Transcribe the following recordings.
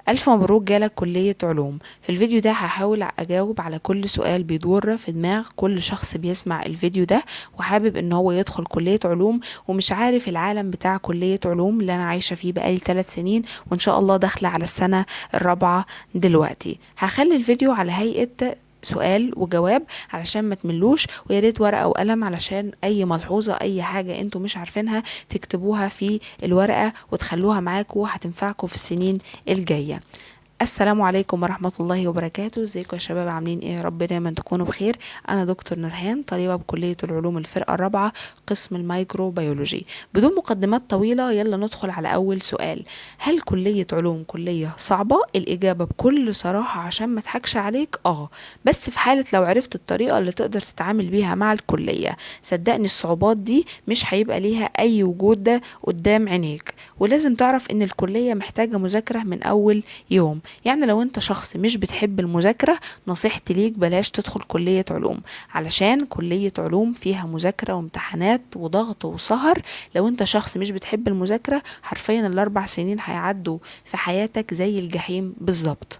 ألف مبروك جالك كلية علوم. في الفيديو ده هحاول أجاوب على كل سؤال بيدور في دماغ كل شخص بيسمع الفيديو ده وحابب إن هو يدخل كلية علوم ومش عارف العالم بتاع كلية علوم اللي أنا عايشة فيه بقالي 3 سنين وإن شاء الله داخلة على السنة الرابعة دلوقتي. هخلي الفيديو على هيئة سؤال وجواب علشان ما تملوش، ويا ريت ورقة وقلم علشان اي ملحوظة اي حاجة انتوا مش عارفينها تكتبوها في الورقة وتخلوها معاكم، هتنفعكم في السنين الجاية. السلام عليكم ورحمة الله وبركاته. ازيكم يا شباب، عاملين ايه؟ يا رب دايما تكونوا بخير. انا دكتور نورهان، طالبة بكلية العلوم الفرقة الرابعة قسم الميكروبيولوجي. بدون مقدمات طويلة يلا ندخل على اول سؤال. هل كلية علوم كلية صعبة؟ الاجابة بكل صراحة عشان ما اضحكش عليك بس في حالة لو عرفت الطريقة اللي تقدر تتعامل بيها مع الكلية، صدقني الصعوبات دي مش هيبقى ليها اي وجود قدام عينيك. ولازم تعرف ان الكلية محتاجة مذاكرة من اول يوم. يعني لو انت شخص مش بتحب المذاكرة نصيحتي ليك بلاش تدخل كلية علوم، علشان كلية علوم فيها مذاكرة وامتحانات وضغط وسهر. لو انت شخص مش بتحب المذاكرة حرفيا ال4 سنين هيعدوا في حياتك زي الجحيم بالظبط.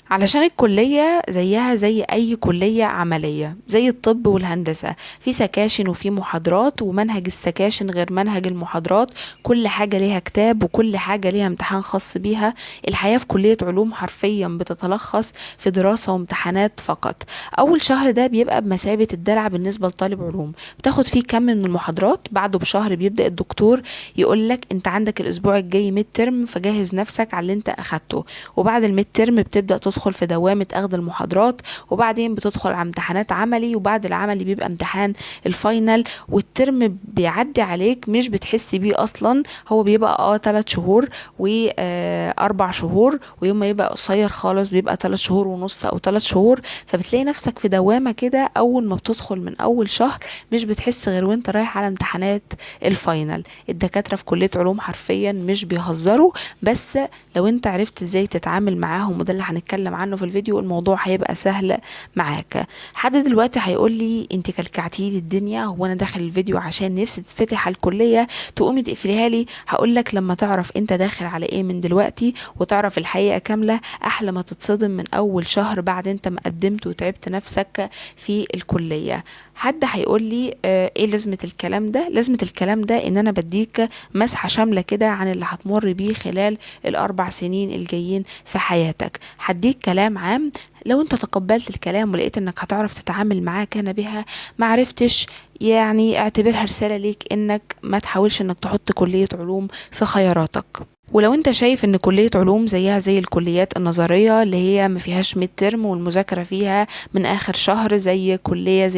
علشان الكلية زيها زي أي كلية عملية زي الطب والهندسة، في سكاشن وفي محاضرات، ومنهج السكاشن غير منهج المحاضرات، كل حاجة ليها كتاب وكل حاجة ليها امتحان خاص بيها. الحياة في كلية علوم حرفيا بتتلخص في دراسة وامتحانات فقط. أول شهر ده بيبقى بمثابة الدلع بالنسبة لطالب علوم، بتاخد فيه كم من المحاضرات. بعده بشهر بيبدأ الدكتور يقولك انت عندك الأسبوع الجاي midterm، فجهز نفسك على اللي انت أخدته. وبعد ال midterm بتبدأ تدخل في دوامة أخذ المحاضرات، وبعدين بتدخل على امتحانات عملي، وبعد العملي بيبقى امتحان ال final، والترم بيعدي عليك مش بتحس بيه أصلا. هو بيبقى 3 شهور و4 شهور، ويوم ما يبقى قصير خالص بيبقى 3 شهور ونص أو 3 شهور. فبتلاقي نفسك في دوامة كده. أول ما بتدخل من أول شهر مش بتحس غير وانت رايح على امتحانات ال final. الدكاترة في كلية علوم حرفيا مش بيهزروا، بس لو انت عرفت ازاي تتعامل معاهم، وده اللي هنتكلم عنه في الفيديو، الموضوع هيبقى سهل معاك. حد دلوقتي هيقول لي انت كلكعتي لي الدنيا، هو انا داخل الفيديو عشان نفسي تتفتح على الكلية تقومي تقفليها لي؟ هقول لك لما تعرف انت داخل على ايه من دلوقتي وتعرف الحقيقة كاملة، احلى ما تتصدم من اول شهر بعد انت ما قدمت وتعبت نفسك في الكلية. حد هيقول لي ايه لازمه الكلام ده؟ لازمه الكلام ده ان انا بديك مسحه شاملة كده عن اللي هتمر بيه خلال ال4 سنين الجايين في حياتك. هديك كلام عام، لو انت تقبلت الكلام ولقيت انك هتعرف تتعامل معاه كان بها، معرفتش يعني اعتبرها رسالة ليك انك ما تحاولش انك تحط كلية علوم في خياراتك. ولو انت شايف ان كلية علوم زيها زي الكليات النظرية اللي هي ما فيهاش midterm والمذاكرة فيها من اخر شهر، زي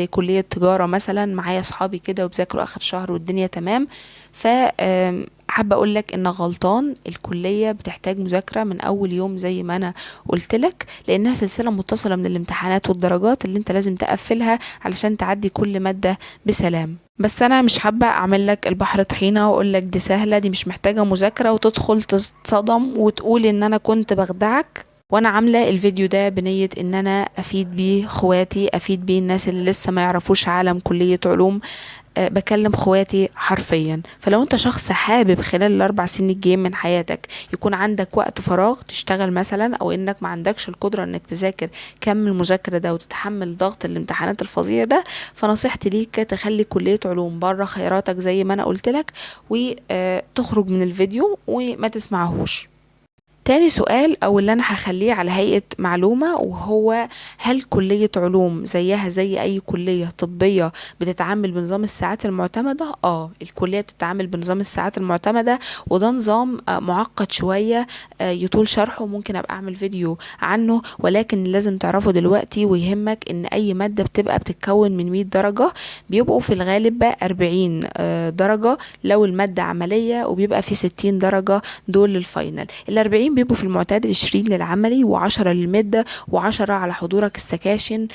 كلية تجارة مثلا، معايا اصحابي كده وبذاكروا اخر شهر والدنيا تمام، ف حابة اقولك انك غلطان. الكلية بتحتاج مذاكرة من اول يوم زي ما انا قلتلك، لانها سلسلة متصلة من الامتحانات والدرجات اللي انت لازم تقفلها علشان تعدي كل مادة بسلام. بس انا مش حابة اعمل لك البحر طحينة واقول لك دي سهلة دي مش محتاجة مذاكرة وتدخل تتصدم وتقول ان انا كنت بخدعك. وانا عاملة الفيديو ده بنية ان انا افيد بيه اخواتي، افيد بيه الناس اللي لسه ما يعرفوش عالم كلية علوم، بكلم خواتي حرفيا. فلو انت شخص حابب خلال ال4 سنين الجايين من حياتك يكون عندك وقت فراغ تشتغل مثلا، او انك ما عندكش القدرة انك تذاكر كم المذاكرة ده وتتحمل ضغط الامتحانات الفظيع ده، فنصيحتي ليك تخلي كلية علوم بره خياراتك زي ما انا قلتلك، وتخرج من الفيديو وما تسمعهوش. تاني سؤال او اللي انا هخليه على هيئة معلومة، وهو هل كلية علوم زيها زي اي كلية طبية بتتعامل بنظام الساعات المعتمدة؟ الكلية بتتعامل بنظام الساعات المعتمدة، وده نظام معقد شوية يطول شرحه، ممكن ابقى اعمل فيديو عنه، ولكن لازم تعرفه دلوقتي ويهمك ان اي مادة بتبقى بتتكون من 100 درجة، بيبقوا في الغالب 40 درجة لو المادة عملية، وبيبقى في 60 درجة دول لل final. ال40 بيبقوا في المعتاد 20 للعملي و10 للمادة و10 على حضورك السكاشن،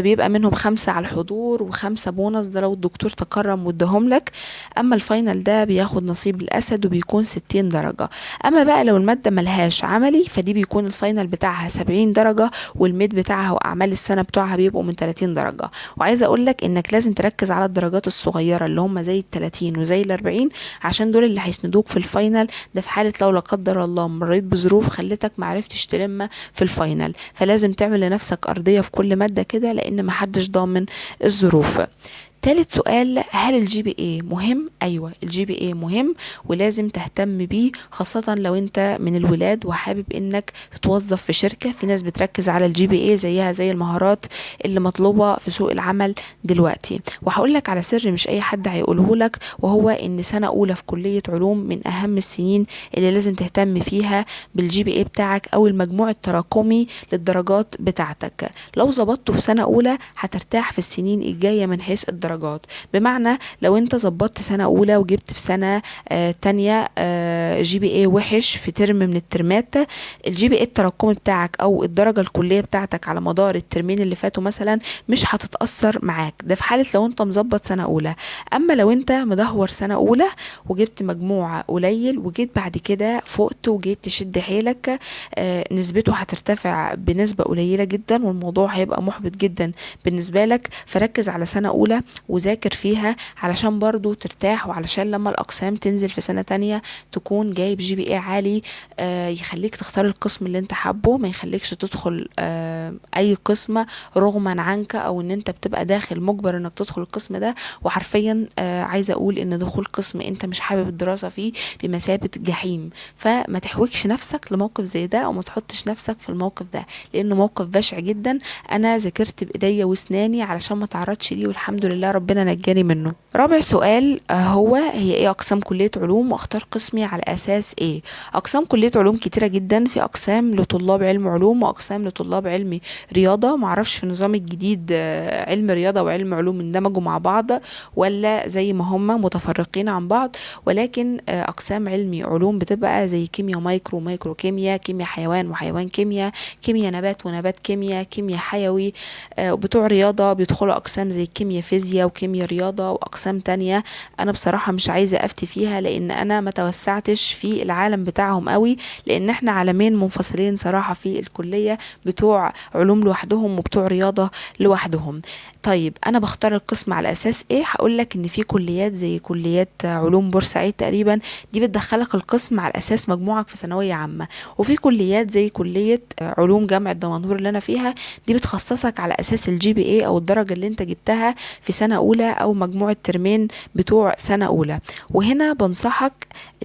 بيبقى منهم 5 على الحضور و5 بونص ده لو الدكتور تكرم واداهم لك. اما ال final ده بياخد نصيب الاسد وبيكون 60 درجة. اما بقى لو المادة ملهاش عملي فدي بيكون ال final بتاعها 70 درجة، وال mid بتاعها واعمال السنة بتوعها بيبقوا من 30 درجة. وعايزة اقولك انك لازم تركز على الدرجات الصغيرة اللي هم زي ال30 وزي ال40، عشان دول اللي هيسندوك في ال final ده في حالة لو لا قدر الله مريت مريت بظروف خلتك معرفتش تلم في ال final. فلازم تعمل لنفسك أرضية في كل مادة كده، لأن محدش ضامن الظروف. تالت سؤال، هل ال GPA مهم؟ ايوه ال GPA مهم ولازم تهتم بيه، خاصة لو انت من الولاد وحابب انك تتوظف في شركة. في ناس بتركز على ال GPA زيها زي المهارات اللي مطلوبة في سوق العمل دلوقتي. وهقول لك على سر مش اي حد هيقوله لك، وهو ان سنة اولى في كلية علوم من اهم السنين اللي لازم تهتم فيها بال GPA بتاعك او المجموع التراكمي للدرجات بتاعتك. لو ظبطته في سنة اولى هترتاح في السنين الجاية من حيث الدرجات. بمعنى لو انت ظبطت سنة اولى وجبت في سنة تانية GPA وحش في ترم من الترمات، ال GPA التراكمي بتاعك او الدرجة الكلية بتاعتك على مدار الترمين اللي فاتوا مثلا مش هتتأثر معاك. ده في حالة لو انت مظبط سنة اولى. اما لو انت مدهور سنة اولى وجبت مجموع قليل وجيت بعد كده فقت وجيت تشد حيلك، نسبته هترتفع بنسبة قليلة جدا والموضوع هيبقى محبط جدا بالنسبة لك. فركز على سنة اولى وذاكر فيها علشان برضو ترتاح، وعلشان لما الأقسام تنزل في سنة تانية تكون جايب GPA عالي، يخليك تختار القسم اللي انت حابه، ما يخليكش تدخل اي قسم رغما عنك، او ان انت بتبقى داخل مجبر انك تدخل القسم ده. وحرفيا عايزة اقول ان دخول قسم انت مش حابب الدراسة فيه بمثابة جحيم. فما تحوجش نفسك لموقف زي ده، او ما تحطش نفسك في الموقف ده، لانه موقف بشع جدا. انا ذاكرت بايديا واسناني علشان ما تعرضش ليه، والحمد لله ربنا نجاني منه. رابع سؤال هو هي ايه اقسام كلية علوم، واختار قسمي على اساس ايه؟ اقسام كلية علوم كتيرة جدا، في اقسام لطلاب علم علوم واقسام لطلاب علم رياضة. معرفش في النظام الجديد علم رياضة وعلم علوم اندمجوا مع بعض ولا زي ما هم متفرقين عن بعض، ولكن اقسام علمي علوم بتبقى زي كيمياء مايكرو، مايكرو كيمياء، كيمياء حيوان وحيوان كيمياء، كيمياء نبات ونبات كيمياء، كيمياء حيوي. وبتوع رياضة بيدخلوا اقسام زي كيمياء فيزياء وكيمياء رياضة واقسام تانية انا بصراحة مش عايزة افتي فيها، لان انا ما توسعتش في العالم بتاعهم قوي، لان احنا عالمين منفصلين صراحة في الكلية، بتوع علوم لوحدهم وبتوع رياضة لوحدهم. طيب انا بختار القسم على اساس ايه؟ هقول لك ان في كليات زي كليات علوم بورسعيد تقريبا دي بتدخلك القسم على اساس مجموعك في ثانوية عامة، وفي كليات زي كلية علوم جامعة دمنهور اللي انا فيها دي بتخصصك على اساس ال GPA او الدرجة اللي انت جبتها في سنة اولى او مجموع الترمين بتوع سنة اولى. وهنا بنصحك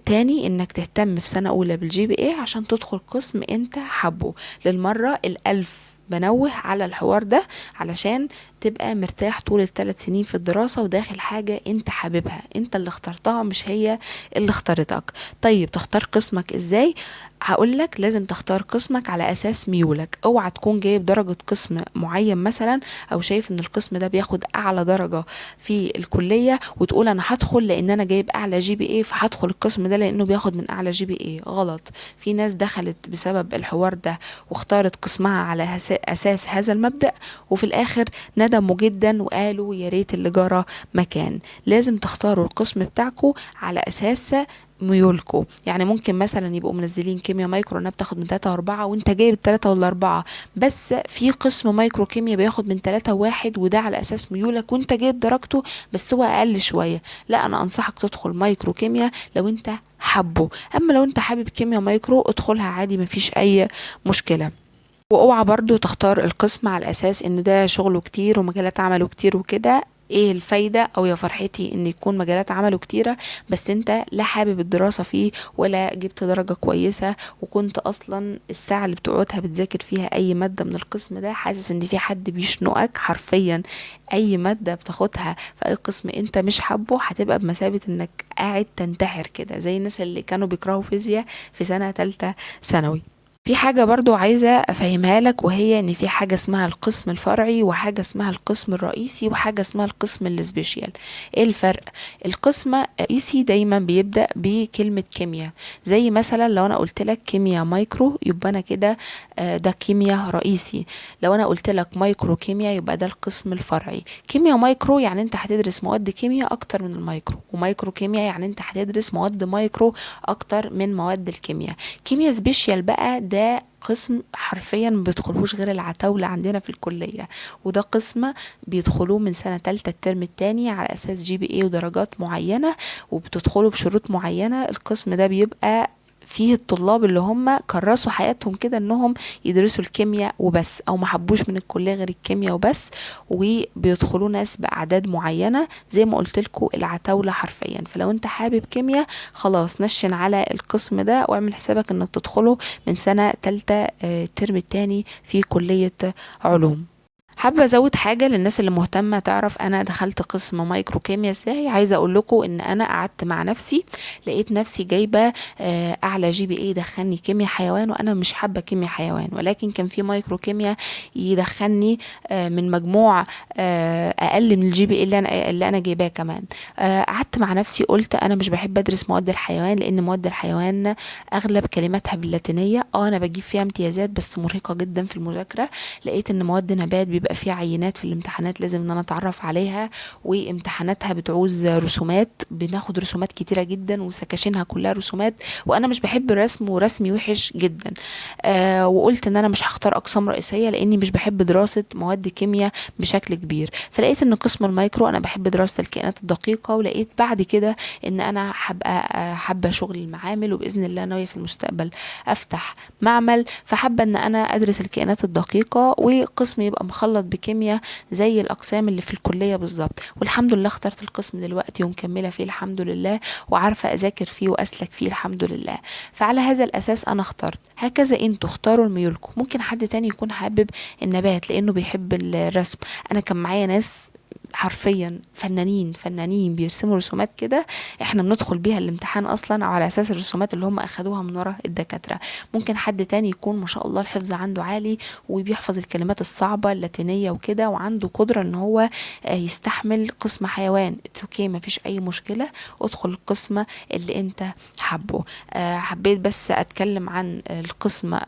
تاني انك تهتم في سنة اولى بال GPA عشان تدخل قسم انت حابه. للمرة الالف بنوه على الحوار ده علشان تبقى مرتاح طول الثلاث سنين في الدراسة وداخل حاجة انت حاببها، انت اللي اخترتها مش هي اللي اختارتك. طيب تختار قسمك ازاي؟ هقولك لازم تختار قسمك على اساس ميولك. اوعى تكون جايب درجة قسم معين مثلا، او شايف ان القسم ده بياخد اعلى درجة في الكلية وتقول انا هدخل لان انا جايب اعلى GPA فهدخل القسم ده لانه بياخد من اعلى GPA. غلط. في ناس دخلت بسبب الحوار ده واختارت قسمها على اساس هذا المبدأ، وفي الاخر ندموا جدا وقالوا يا ريت اللي جرى مكان. لازم تختاروا القسم بتاعكو على اساس ميولكو. يعني ممكن مثلا يبقوا منزلين كيمياء مايكرو انها بتاخد من 3 و4 وانت جايب 3 ولا 4، بس في قسم مايكرو كيمياء بياخد من 3 و1 وده على اساس ميولك وانت جايب درجته بس هو اقل شوية. لا، انا انصحك تدخل مايكرو كيمياء لو انت حبه. اما لو انت حابب كيمياء مايكرو ادخلها عادي، مفيش اي مشكلة. واوعى برضو تختار القسم على اساس ان ده شغله كتير ومجالات عمله كتير وكده. ايه الفايدة او يا فرحتي ان يكون مجالات عمله كتيرة بس انت لا حابب الدراسة فيه ولا جبت درجة كويسة، وكنت اصلا الساعة اللي بتقعدها بتذاكر فيها اي مادة من القسم ده حاسس ان في حد بيشنقك حرفيا. اي مادة بتاخدها في اي قسم انت مش حابه هتبقى بمثابة انك قاعد تنتحر كده، زي الناس اللي كانوا بيكرهوا فيزياء في سنة تالتة ثانوي. في حاجة برضو عايزة أفهمها لك، وهي إن في حاجة اسمها القسم الفرعي وحاجة اسمها القسم الرئيسي وحاجة اسمها القسم ال special. إيه الفرق؟ القسم الرئيسي دايما بيبدأ بكلمة كيمياء، زي مثلا لو أنا قلت لك كيمياء مايكرو يبقى أنا كده ده كيمياء رئيسي. لو أنا قلت لك مايكرو كيمياء يبقى ده القسم الفرعي. كيمياء مايكرو يعني أنت هتدرس مواد كيمياء أكتر من المايكرو، ومايكرو كيمياء يعني أنت هتدرس مواد مايكرو أكتر من مواد الكيمياء. كيمياء special بقى ده قسم حرفيا ما بيدخلوش غير العتاولة عندنا في الكلية، وده قسم بيدخلوه من سنة تالتة الترم التاني على أساس GPA ودرجات معينة، وبتدخلوا بشروط معينة. القسم ده بيبقى فيه الطلاب اللي هم كرسوا حياتهم كده انهم يدرسوا الكيمياء وبس، او ما حبوش من الكلية غير الكيمياء وبس، وبيدخلوا ناس باعداد معينة زي ما قلت لكم العتاوله حرفيا. فلو انت حابب كيمياء خلاص نشن على القسم ده، واعمل حسابك انك تدخله من سنة ثالثة الترم الثاني في كليه علوم. حابة ازود حاجة للناس اللي مهتمة تعرف انا دخلت قسم مايكرو كيمياء ازاي. عايزه اقول لكم ان انا قعدت مع نفسي لقيت نفسي جايبه اعلى GPA دخلني كيمياء حيوان، وانا مش حابة كيمياء حيوان، ولكن كان في مايكرو كيمياء يدخلني من مجموع اقل من ال GPA اللي انا جايباه كمان. قعدت مع نفسي قلت انا مش بحب ادرس مواد الحيوان، لان مواد الحيوان اغلب كلماتها باللاتينيه، انا بجيب فيها امتيازات بس مرهقة جدا في المذاكرة. لقيت ان مواد نبات بيبقى فيها عينات في الامتحانات لازم ان انا اتعرف عليها، وامتحاناتها بتعوز رسومات، بناخد رسومات كتيرة جدا وسكاشينها كلها رسومات، وانا مش بحب الرسم ورسمي وحش جدا. وقلت ان انا مش هختار اقسام رئيسية لاني مش بحب دراسة مواد كيمياء بشكل كبير. فلقيت ان قسم المايكرو انا بحب دراسة الكائنات الدقيقة، ولقيت بعد كده ان انا هبقى حابة شغل المعامل، وباذن الله ناوية في المستقبل افتح معمل، فحابه ان انا ادرس الكائنات الدقيقة وقسم يبقى مخلط بكيمياء زي الاقسام اللي في الكلية بالظبط. والحمد لله اخترت القسم دلوقتي ومكمله فيه الحمد لله، وعارفه اذاكر فيه واسلك فيه الحمد لله. فعلى هذا الاساس انا اخترت. هكذا انتوا اختاروا لميولكم. ممكن حد تاني يكون حابب النبات لانه بيحب الرسم. انا كان معايا ناس حرفيا فنانين بيرسموا رسومات كده احنا بندخل بيها الامتحان اصلا على اساس الرسومات اللي هم اخدوها من ورا الدكاترة. ممكن حد تاني يكون ما شاء الله الحفظ عنده عالي وبيحفظ الكلمات الصعبة اللاتينية وكده، وعنده قدره ان هو يستحمل قسم حيوان. okay، مفيش اي مشكلة، ادخل القسم اللي انت حابة. حبيت بس اتكلم عن القسم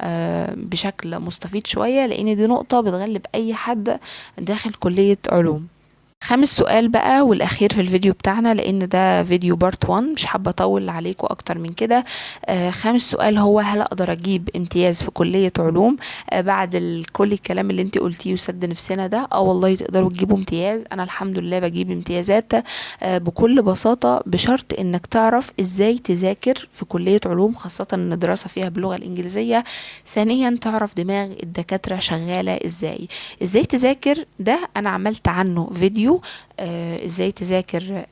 بشكل مستفيض شوية، لان دي نقطة بتغلب اي حد داخل كليه علوم. خامس سؤال بقى والاخير في الفيديو بتاعنا، لان ده فيديو part 1 مش حابة اطول عليكم اكتر من كده. خامس سؤال هو هل اقدر اجيب امتياز في كليه علوم بعد كل الكلام اللي انت قلتيه وسد نفسنا ده؟ والله تقدروا تجيبوا امتياز. انا الحمد لله بجيب امتيازات بكل بساطة، بشرط انك تعرف ازاي تذاكر في كليه علوم، خاصة ان الدراسة فيها باللغة الانجليزية. ثانيا تعرف دماغ الدكاترة شغالة ازاي، ازاي تذاكر. ده انا عملت عنه فيديو ازاي تذاكر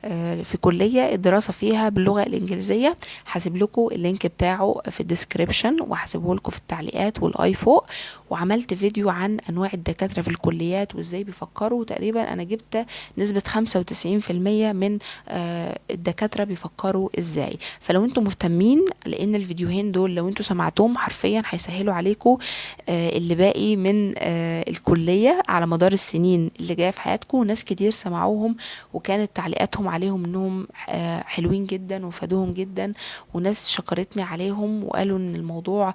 في كلية الدراسة فيها باللغة الانجليزية، هسيب لكم ال link بتاعه في ال description وهسيبه لكم في التعليقات وال i فوق. وعملت فيديو عن انواع الدكاترة في الكليات وازاي بيفكروا. تقريبا انا جبت نسبة 95% من الدكاترة بيفكروا ازاي. فلو انتم مهتمين، لان الفيديوهين دول لو انتم سمعتهم حرفيا هيسهلوا عليكم اللي باقي من الكلية على مدار السنين اللي جاية في حياتكم. ناس كتير سمعوهم وكانت تعليقاتهم عليهم انهم حلوين جدا وفادوهم جدا، وناس شكرتني عليهم وقالوا ان الموضوع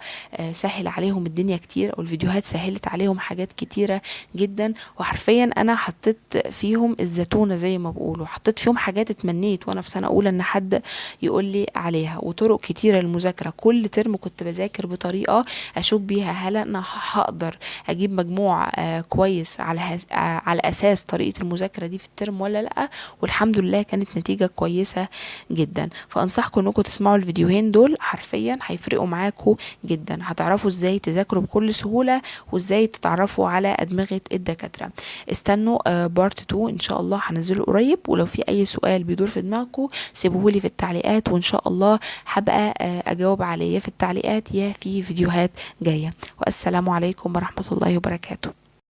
سهل عليهم الدنيا كتير، او الفيديوهات سهلت عليهم حاجات كتيرة جدا. وحرفيا انا حطيت فيهم الزتونة زي ما بيقولوا، حطيت فيهم حاجات اتمنيت وانا في سنة اولى ان حد يقول لي عليها، وطرق كتيرة للمذاكرة. كل ترم كنت بذاكر بطريقة اشوف بيها هل انا هقدر اجيب مجموع كويس على اساس طريقة المذاكرة دي في الترم ولا لا، والحمد لله كانت نتيجة كويسة جدا. فانصحكم انكم تسمعوا الفيديوهين دول، حرفيا هيفرقوا معاكم جدا، هتعرفوا ازاي تذاكروا بكل سهولة وازاي تتعرفوا على ادمغة الدكاترة. استنوا part 2 ان شاء الله هنزله قريب، ولو في اي سؤال بيدور في دماغكم سيبوهولي في التعليقات، وان شاء الله هبقى اجاوب عليه في التعليقات يا في فيديوهات جاية. والسلام عليكم ورحمة الله وبركاته.